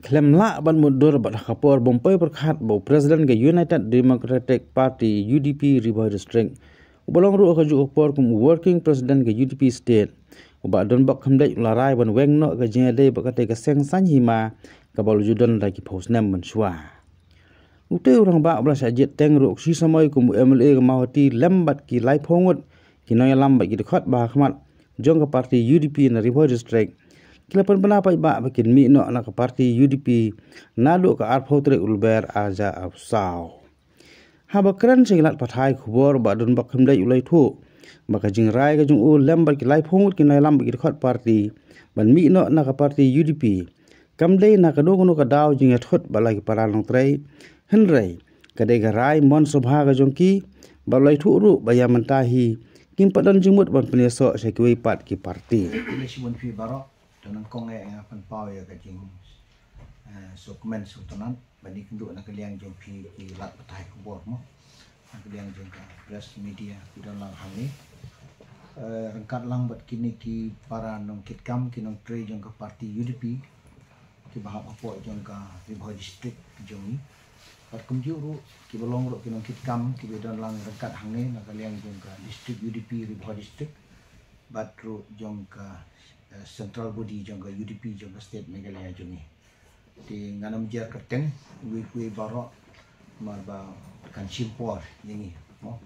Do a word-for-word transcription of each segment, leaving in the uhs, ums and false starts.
Khlem lah ban mutdur bad ha ka por bym poi pyrkhat ba u President ka United Democratic Party, U D P, Ri Bhoi District, uba long ruh ha kajuh ka por kum u Working President ka U D P State, u Bah Donbok Khyndai u la rai ban weng noh ka jingïadei bad katei ka seng saiñ hima kaba la ju don da ki phew snem mynshuwa. Utei u rangbah uba la shah jied teng ruh shi samoi kum u M L A ka Mawhati lem bad ki laiphew ngut ki nongïalam bad ki dkhot ba ha khmat jong ka party U D P na Ri Bhoi District, ki la pynbna paidbah ba kin mih noh na ka party U D P naduh ka arphew tarik u Lber arhajar arphew saw. Haba kren sha ki lad pathai khubor, u Bah Donbok Khyndai u la ïathuh ba ka jingrai ka jong u lem bad ki laiphew ngut ki nongïalam bad ki dkhot party ban mih noh na ka party U D P kam dei na kano kano ka daw jingïathut bad la ki para nongtrei, hynrei ka dei ka rai mon sngewbha ka jong ki, bad u la ïathuh ruh ba ïa mynta hi kim pat don jingmut ban pynïasoh sha kiwei pat ki party. Khublei shibun phi baroh, to nyngkong eh nga pynpaw ïa ka jing, eh, sngewkmen sngewtynnat ban ïakynduh na ka liang jong phi ki lad pathai khubor mo, na ka liang jong ka press media ki don lang hangne. Eh, ryngkat lang bad kine ki para nongkitkam ki nongtrei jong ka party U D P kiba hap hapoh jong ka Ri Bhoi District jong ngi. Bad kumjuh ruh kiba long ruh ki nongkitkam kiba don lang ryngkat hangne na ka liang jong ka District U D P Ri Bhoi District, bad ruh jong ka, eh, central body jong ka U D P jong ka state Meghalaya jong ngi. Te ngan ym jer kyrteng wei wei baroh namar ba kan shim por ïa ngi mo.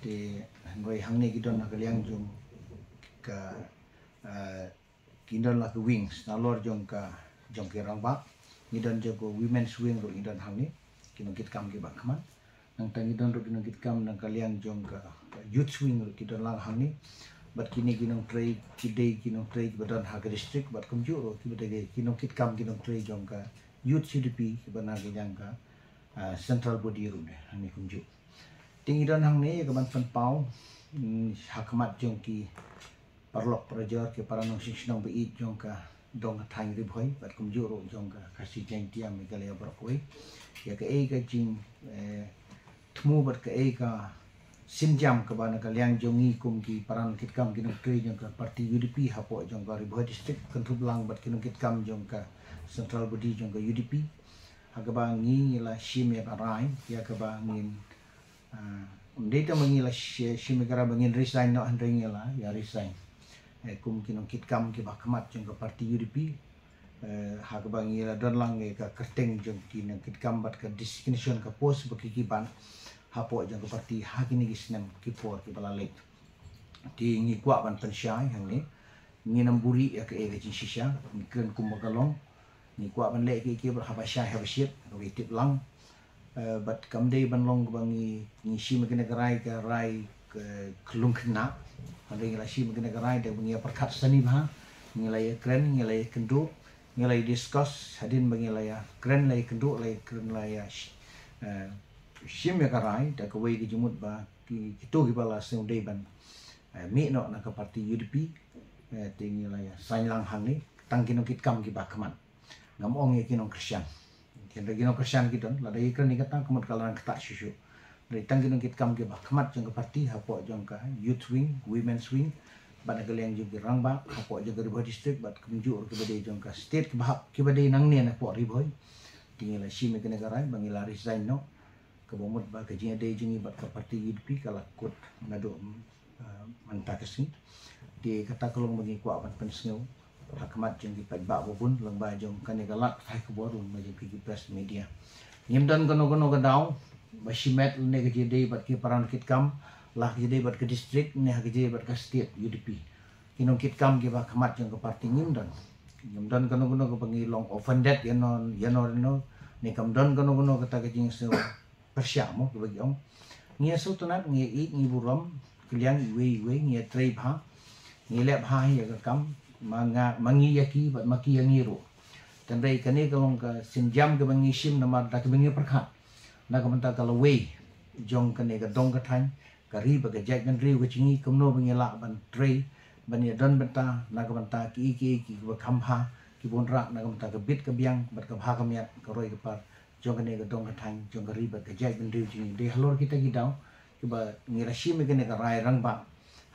Te hynrei hangne ki don na ka liang jong ka, eh, ki don la ki wings nalor jong ka, jong ki rangbah. Ngi don jong ka women's wing ruh ngi don hangne, ki nongkitkam kiba khmat. Nangta ngi don ruh ki nongkitkam na ka liang jong ka youth wing ruh ki don lang hangne. Bad kine ki nongtrei ki dei ki nongtrei kiba don ha ka district bad kumjuh ruh kiba dei ki nongkitkam ki nongtrei jong ka youth U D P kiba na ka liang ka, ah, central body ruh ne hangne kumjuh. Te ngi don hangne ïa ka ban pynpaw, mm, ha khmat jong ki paralok parajor ki para nongshong shnong ba ïeit jong ka dong ka thaiñ Ri Bhoi bad kumjuh ruh jong ka Khasi Jaiñtia Meghalaya baroh kawei. Ïa kaei ka jing, eh, thmu bad kaei ka sienjam kaba na ka liang jong ngi kum ki para nongkitkam ki nongtrei jong ka party U D P hapoh jong ka Ri Bhoi District kynthup lang bad ki nongkitkam jong ka central body jong ka U D P. Ha kaba ngi la shim ïa ka rai ïa kaba ngin, ah, ym dei tang ba ngi la shi-, shim ïa ka rai ba ngin resign noh, hynrei ngi la ïa resign, eh, kum ki nongkitkam kiba khmat jong ka party U D P. Eh, ha kaba ngi la don lang ïa ka kyrteng jong ki nongkitkam bad ka designation ka post ba ki ki ban hapoh jong ka party ha kine ki snem ki por kiba la leit. Te ngi kwah ban pynshai hangne, ngin ym buhrieh ïa kaei ka jingshisha, ngi kren kumba ka long. Ngi kwah ban leh kiei kiei bad haba shai haba shit, haba tip lang. Eh, bad kam dei ban long kaba ngi, ngi shim ïa kane ka rai, ka rai ka khlung khynnah. Hynrei ngi la shim ïa kane ka rai da ba ngi ïa pyrkhat sani bha, ngi la ïa kren, ngi la ïa kynduh, ngi la ïa discuss hadien ba ngi la ïa kren, la ïa kynduh, la ïa kren, la ïa sh-, eh, shim ïa ka rai da kawei ka jingmut ba ki, kito kiba la sngewdei ban, eh, mih noh na ka party U D P, eh, te ngi la ïa sign lang hangne, tang ki nongkitkam kiba khmat. Ngam ong ïa ki nongkyrshan. Hynrei ki nongkyrshan ki don, lada ïa kren ïa kata ka mut ka la nang ktah shuh shuh. Hynrei tang ki nongkitkam kiba khmat jong ka party hapoh jong ka youth wing, women's wing, bad na ka liang jong ki rangbah hapoh jong ka Ri Bhoi District bad kumjuh ruh kiba dei jong ka state kiba hap, kiba dei nangne na poh Ri Bhoi. Te ngi la shim ïa kane ka rai ba ngi la resign noh. Kaba mut ba ka jingïadei jong ngi bad ka party U D P ka la kut naduh, ah, mynta ka sngi. Te kata ka long ba ngi kwah ban pynsngew ha khmat jong ki paidbah ba bun lyngba jong kane ka lad pathai khubor, lyngba jong ki press media. Ngim don kano kano ka daw ba shimet lane ka jingïadei bad ki para nongkitkam, la ka jingïadei bad ka district ne ha ka jingïadei bad ka state U D P. Ki nongkitkam kiba khmat jong ka party ngim don. Ngim don kano kano kaba ngi long offended ïano ïano ïano, ne kam don kano kano kata ka jingsngew pyrshah mo kaba ki ong. Ngi ïa sngewtynnat, ngi ïa ïeit, ngi burom kylliang iwei iwei, ngi ïa trei bha, ngi leh bha ïa ka kam ma nga, ma ngi ïa ki bad ma ki ïa ngi ruh. Hynrei kane ka long ka sienjam kaba ngi shim namar da kaba ngi pyrkhat na ka bynta ka lawei jong kane ka dong ka thaiñ, ka ri bad ka jaitbynriew ka jong ngi, kumno ba ngi lah ban trei ban ïa don bynta na ka bynta kiei kiei kiba kham bha, kiba wanrah na ka bynta ka bit ka biang bad ka bha ka miat, ka roi ka par jong kane ka dong ka thaiñ, jong ka ri bad ka jaitbynriew jong ngi. Dei halor kita ki daw kiba ngi la shim ïa kane ka rai rangbah,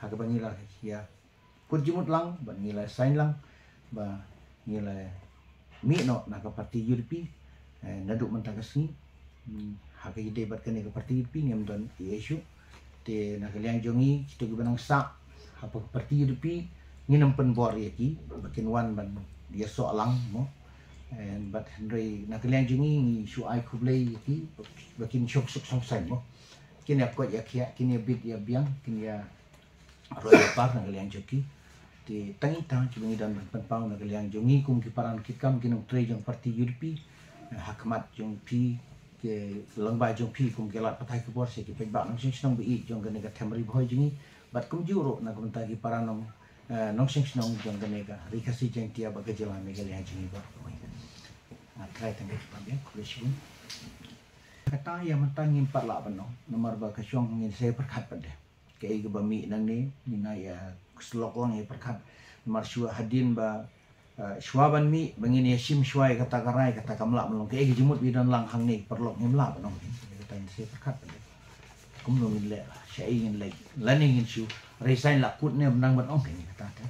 ha kaba ngi la ïa kut jingmut lang bad ngi la sign lang ba ngi la mih noh na ka party U D P, eh, naduh mynta ka sngi. Hmm, ha ka ïadei bad kane ka party U D P ngim don ei ei shuh. Te na ka liang jong ngi, kito kiba nang sah hapoh ka party U D P, ngin ym pynbor ïa ki ba kin wan ban ïasoh lang mo. Eh, bad hynrei na ka liang jong ngi, ngi shu ai khublei ïa ki ba kin shong suk shong saiñ mo. Kin ïa koit ïa khiah, kin ïa bit ïa biang, kin ïa roi ïa par na ka liang jong ki. Te tang ita kiba ngi don ban pynpaw na ka liang jong ngi kum ki para nongkitkam, ki nongtrei jong party U D P, eh, ha khmat jong phi, ki lyngba jong phi kum ki lad pathai khubor sha ki paidbah nongshong shnong ba ïeit jong kane ka them Ri Bhoi jong ngi. Bad kumjuh ruh na ka bynta ki para nong, eh, nongshong shnong jong kane ka Ri Khasi Jaiñtia bad ka jylla Meghalaya jong ngi baroh kawei. Ah, trai tang ka jingpynbiang, khublei shibun. Kata ïa mynta ngim pat lah ban ong namar ba ka shong ngin sa ïa pyrkhat pat de. Kaei kaba mih nangne, ngin ïa syllok lang ïa pyrkhat. Namar shuwa hadien ba, eh, shuwa ban mih ba ngin ïa shim shuwa ïa kata ka rai, kata kam lah ban long. Kaei ka jingmut ba i don lang hangne, paralok, ngim lah ban ong. Kata ngin sa ïa pyrkhat pat de. Kumno ngin leh, shaei ngin leit, lane ngin shu resign la kut ne, ym nang ban ong kane kata te.